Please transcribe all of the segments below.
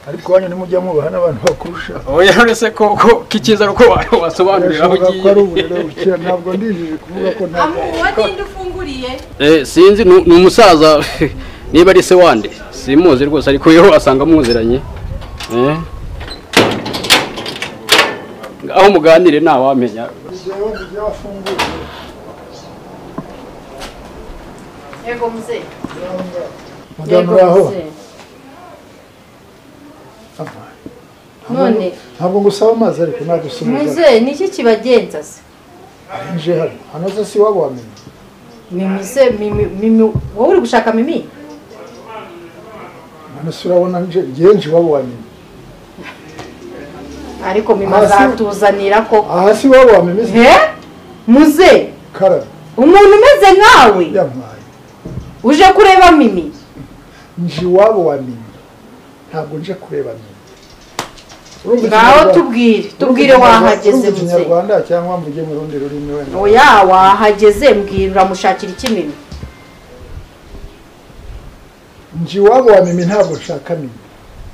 Ariko wanyu nimujya mubaha n'abantu bakurusha. Oya none ko ko kikiza uko wasobanurira aho ugiye. Ko ari uburere bukira ntabwo ndijije kuvuga ko nta. Amu wagenda ufunguriye? Sinzi ni umusaza niba ari se wande. Simuzi rwose ariko yeho asanga muziranye. Aho muganire nta wamenya. Yego muze. Madamu aho. None ntabwo ngusaba amazi ariko nagusubiza. Muze niki kibagenza se? Nje hano. Hano se si wabo wamenye. Mimi se mimi wowe uri gushaka mimi? None se urabona nje ngenje wabo wamenye. Ariko mimi azatuzanira ko. Aha si wabo wamenye. He? Muze. Kara. Umuntu umeze nkawe. Yamaye. Uje kureba mimi? Nje wabo wamenye. Ntabwo nje kureba mimi. Ngaho tubwire wahageze muze. Kinyarwanda cyangwa mvuge mu rundi rurimi wenda. Oya wahageze mbwira uramushakira iki mimi? Nje wabo wa mimi ntabwo nshaka mimi.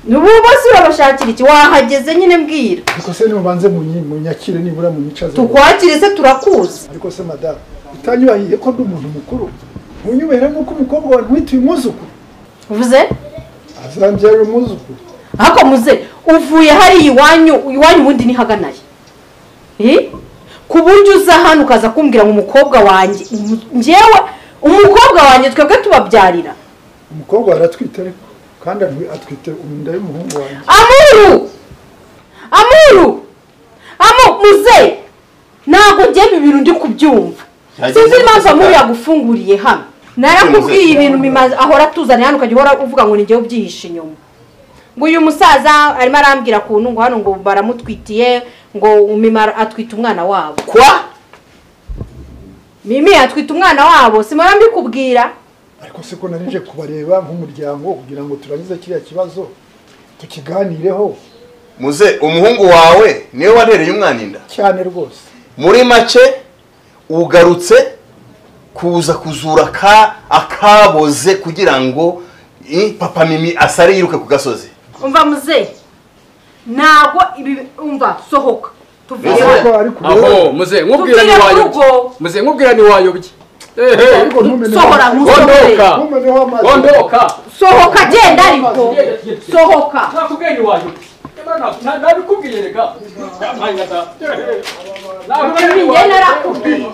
Nubu bose urabashakira iki wahageze nyine mbwira. Ariko se nimubanze munyakire nibura munyicaze. Tukwakire se turakuzi. Ariko se madame utanyubahiye ko ndi umuntu mukuru. Munyubahira nuko umukobwa wa ntwite umwuzukuru. Uvuze? Azambyara umwuzukuru. Hako muze uvuye hari iwanyu ubundi ni haganaye. Ku buryo uza hano ukaza kumbwira ngo umukobwa wanjye njyewe umukobwa wanjye twebwe tubabyarira. Umukobwa aratwite ariko kandi atwite inda y'umuhungu wanjye. Amuru! Amuru! Amu muze ntabwo ngiye ibintu ndi kubyumva. Sinzi impamvu Amuru yagufunguriye hano. Narakubwiye ibintu bimaze ahora tuzana hano ukajya uhora uvuga ngo ni njyewe ubyihishe inyuma. Ngo uyu musaza arimo arambwira kuntu ngo hano ngo baramutwitiye ngo mimi atwita umwana wabo. Kwa? Mimi atwita umwana wabo simora mbikubwira. Ariko se ko narije kubareba nk'umuryango kugira ngo turangize kiriya kibazo tukiganireho. Muze umuhungu wawe niwe watereye umwana inda? Cyane rwose. Muri make ugarutse kuza kuzura ka akaboze kugira ngo papa mimi asare yiruke ku gasozi. Umva muze ntabwo ibi umva sohoka tuvuye aho muze nkubwira ni wayobye. Muze nkubwira ni wayobye. Sohora musohoka. Gondoka. Sohoka genda ariko. Sohoka. Nakubwiye ni wayobye. Nabikubwiye reka. Njye narakubwiye.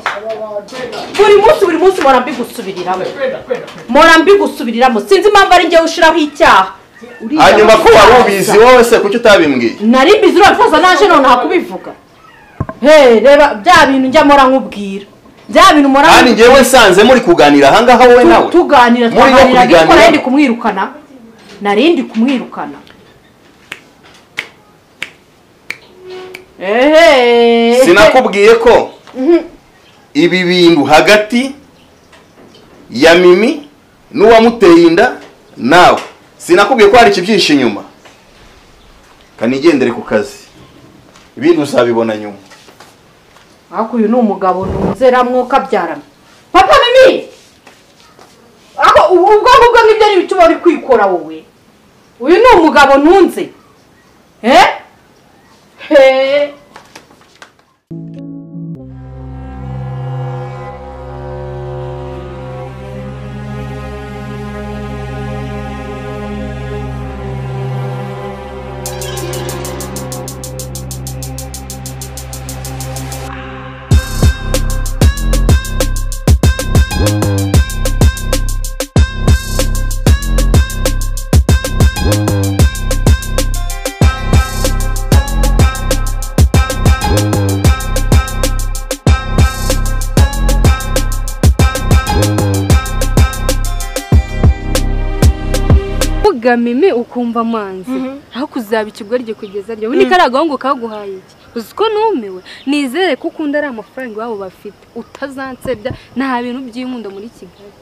Buri munsi mpora mbigusubiriramo. Mpora mbigusubiriramo. Sinzi impamvu ari njye ushiraho icyaha. Hanyuma ko wari ubizi wowe se kuki utabimbwiye? Nari mbizi urabifuza naje none hakubivuga. He reba bya bintu njya mpora nkubwira. Bya bintu mpora. Kandi njyewe nsanze muri kuganira aha ngaha wowe nawe. Tuganira twaganira ariko nari kumwirukana. Nari ndi kumwirukana. Ehe. Sinakubwiye ko ibi bintu hagati ya mimi n'uwamuteye inda nawe. Sinakubwiye ko hari ikibyishe inyuma. Kanigendere ku kazi. Ibintu uzabibona nyuma. Ako uyu ni umugabo nzera mwuka byarana. Papa mimi. Ako ubwo ngubwo ngibyo ari bituma uri kwikora wowe. Uyu ni umugabo ntunze. He. Mimi ukumva amanzi aho kuzaba ikigoryi kugeza ryo ubundi karagahungu kaguhaye iki uzi ko numiwe nizere ko ukunda ari amafaranga iwabo bafite utazansebya nta bintu by'inkunda muri Kigali.